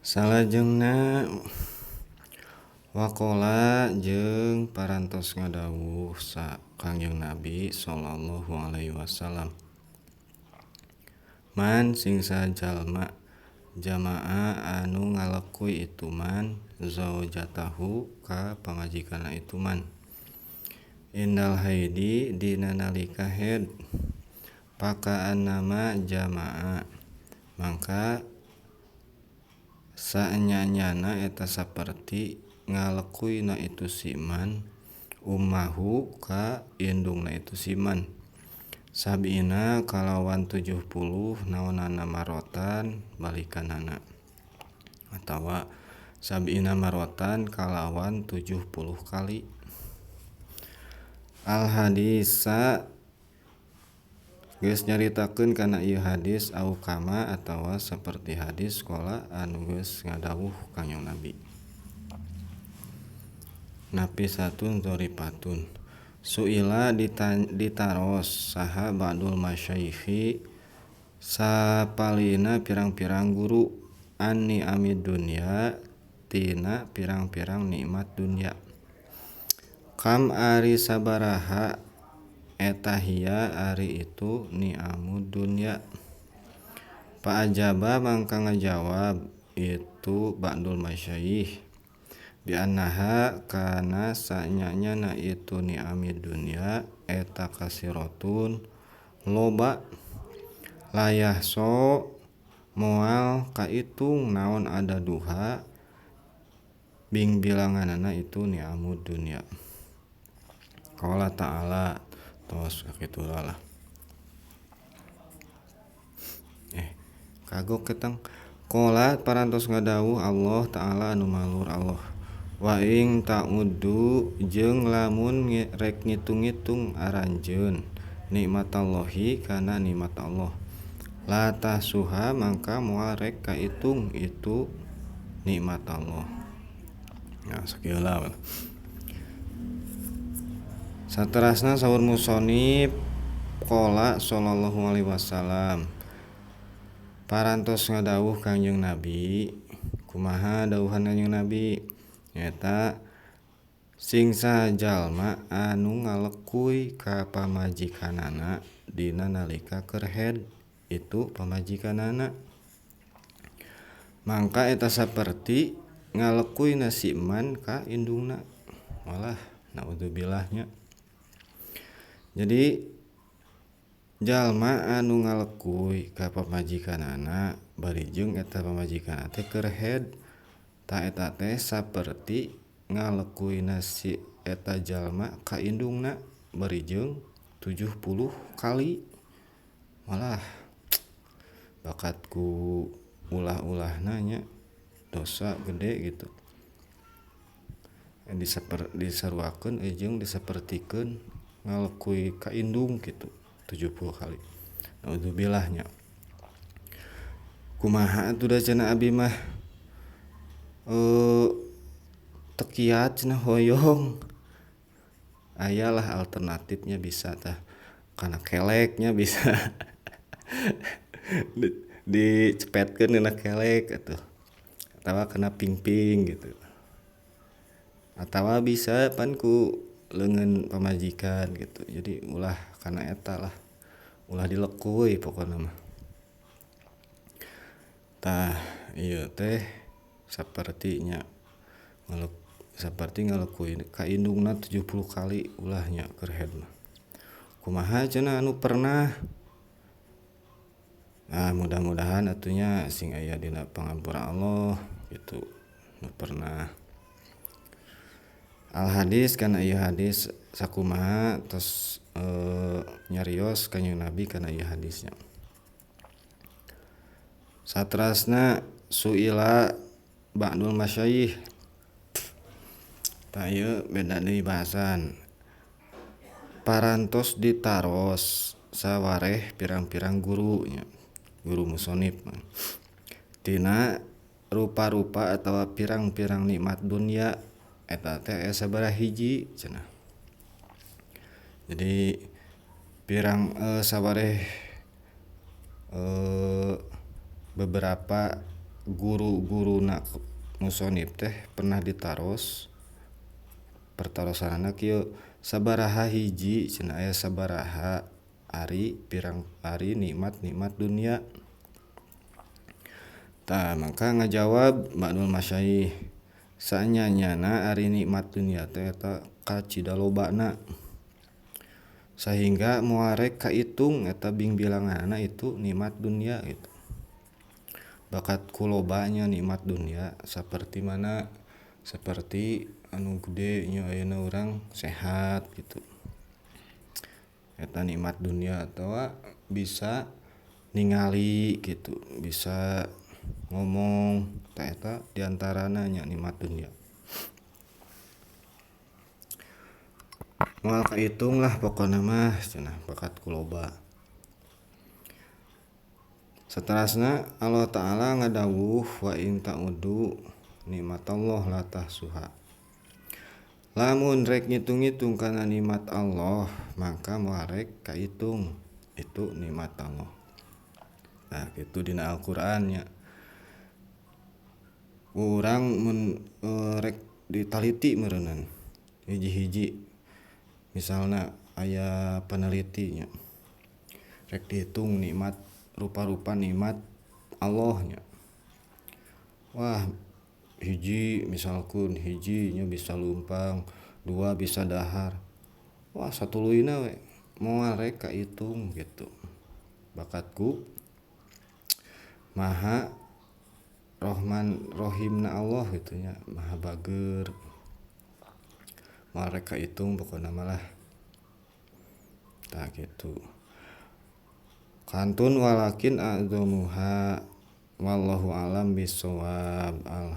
Salajengna waqala jeung parantos ngadawuh sa Kangjeng Nabi sallallahu alaihi wasallam. Man sing sajalma jamaah anu ngalekuy itu man zaujatahu ka pamajikanna itu man indal haidi dina nalika haid pakaan nama jamaah mangka saenyanyana eta saperti ngalekuyna itu si man ummahu ka indungna itu si man sab'ina kalawan 70 naonana marotan balikanana atawa sab'ina marotan kalawan 70 kali. Al hadisa geus nyaritakeun kana ieu hadis au kama atawa saperti hadis qala anu geus ngadawuh Kangjeng Nabi. Nafisatun dzariffatun suila ditaros saha ba'dul masyayikhi sapalihna pirang-pirang guru an ni'amid dunya tina pirang-pirang nikmat dunya kam ari sabaraha eta hiya ari itu ni'amud dunya fa ajaba mangka ngajawab itu ba'dul masyayikh bi annaha kana sanyanya itu ni'amid dunya eta kasiratun loba layah so moal kaitung naon ada duha bing bilanganana itu ni'amud dunya. Qala ta'ala tos kitu lah. Kagok ketang qala parantos ngadawuh Allah ta'ala anu maluhur Allah wa ing ta'uddu jeung lamun rek ngitung-ngitung aranjeun nikmatallahi kana nikmat Allah la tahsuha mangka moal rek kaitung itu nikmat Allah. Nah sakieu lah. Saterasna saur musonib qala sallallahu alaihi wasallam parantos ngadawuh Kangjeng Nabi kumaha dawuhan Kangjeng Nabi nyaeta sing sajalma anu ngalekuy ka pamajikanana dina nalika keur haid itu pamajikanana mangka eta saperti ngalekuyna si man ka indungna malah naudzubillah nya. Jadi jalma anu ngalekuy ka pamajikanana bari jeung eta pamajikanna teh keur haid ta eta teh saperti ngalekuyna si eta jalma ka indungna bari jeung 70 kali malah bakat ku ulah-ulahna nya dosa gede gitu disaruakeun jeung disapertikeun ngalekuy ka indung gitu 70 kali. Naudzubillah nya. Kumaha atuh da cenah abi mah tekiat cenah hoyong ayalah alternatifnya bisa tah kana keleknya bisa dicepetkeun dina kelek atuh atawa kana pingping gitu atawa bisa pan ku leungeun pamajikan gitu. Jadi ulah kana eta lah, ulah dilekuy pokona mah. Tah ieu teh sapertinya saperti ngalekuy ka indungna 70 kali ulahnya keur haid mah. Kumaha cenah anu pernah? Nah, mudah-mudahan atunya sing aya dina pangampura Allah gitu nu pernah. Al hadis kana ieu hadis sakumaha tos nyarios Kangjeng Nabi kana ieu hadisnya. Satrasna suila ba'dul masyayikh. Tah ieu beda deui bahasan. Parantos ditaros sawareh pirang-pirang gurunya, guru musonib. Tina rupa-rupa atawa pirang-pirang nikmat dunya eta teh aya sabaraha hiji cenah. Jadi pirang sawareh beberapa guru-guruna musonif teh pernah ditaros pertarosanana kieu sabaraha hiji cenah aya sabaraha ari pirang ari nikmat-nikmat dunia. Tah maka ngajawab Ba'dul Masyayikh saanya-nyana ari nikmat dunia teh eta kacida lobana sehingga moal rek kaitung eta bingbilanganna itu nikmat dunia gitu. Bakat kulobanya nikmat dunia seperti mana, seperti anu gede nya ayeuna urang sehat gitu. Eta nikmat dunia atawa bisa ningali gitu, bisa ngomong, tah eta diantarana nya nikmat dunia. Moal kaitung lah pokona mah cenah bakat kuloba. Saterasna Allah Ta'ala ngadawuh wa in ta'udu nikmatallah la tahsuha. Lamun rek ngitung-ngitung kana nikmat Allah maka moal rek kaitung itu nikmat Allah. Nah kitu dina Al-Qur'an nya. Urang mun rek ditaliti meureunnan hiji-hiji misalna aya peneliti nya rek dihitung nikmat rupa-rupa nikmat Allah nya. Wah hiji misalkeun hiji nya bisa lumpang, dua bisa dahar. Wah satuluyna we moal rek kaitung gitu. Bakatku Maha Rahman Rahimna Allah gitu nya, Maha Bager. Moal rek kaitung pokona mah lah. Tah kitu. Kantun walakin a'dzamuha wallahu alam bisawab. Alhamdulillah.